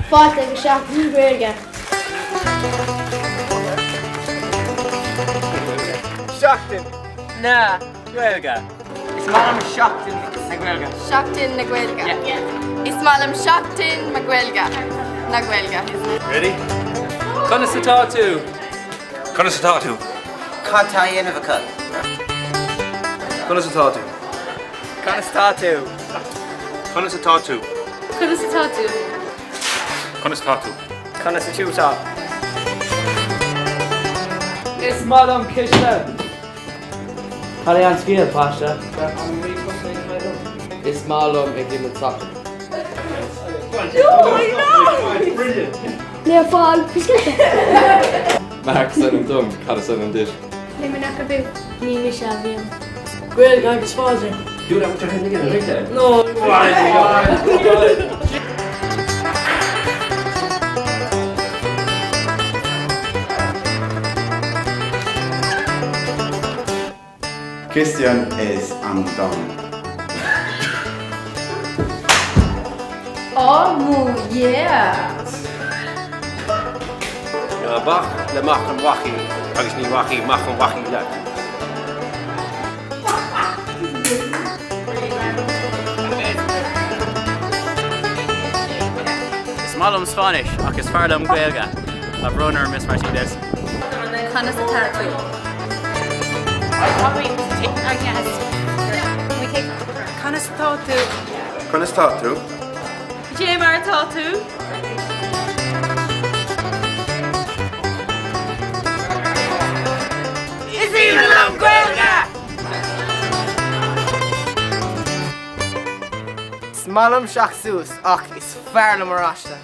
Fáilte go Seachtain na Gaeilge. Seachtain na Gaeilge. Is maith liom Seachtain na Gaeilge. Seachtain na Gaeilge. Is maith liom Seachtain na Gaeilge. Na Gaeilge. Ready? Conas atá tú? Conas atá tú? Cad tá á dhéanamh acu? Conas atá tú? Conas tá tú? Conas atá tú? Conas atá tú? Conas tá tú? Conas a tú? Is maith liom císte. Cad é an scéal, páiste? Is maith liom ag imirt sacair. Níl fáil faoi Mark is ainm dom, cad is ainm duit? Luimneach abú. Ní mise a bhí ann. Gaeilge agus fáilte. Do that with your hand again, right there. No. Christian is ainm dom. Oh mo yeah! Ná bac le mac an bhacaigh agus ní rachaidh mac an bhacaigh leat. Is maith liom Spáinnis ach is fearr liom Gaeilge. Tá brón orm, Miss Martinez. Conas atá tú? Conas atá tú? Conas tá tú? Cé mar atá tú? Is aoibhinn liom Gaeilge! Is maith liom teacht suas ach is fearr liom oráiste.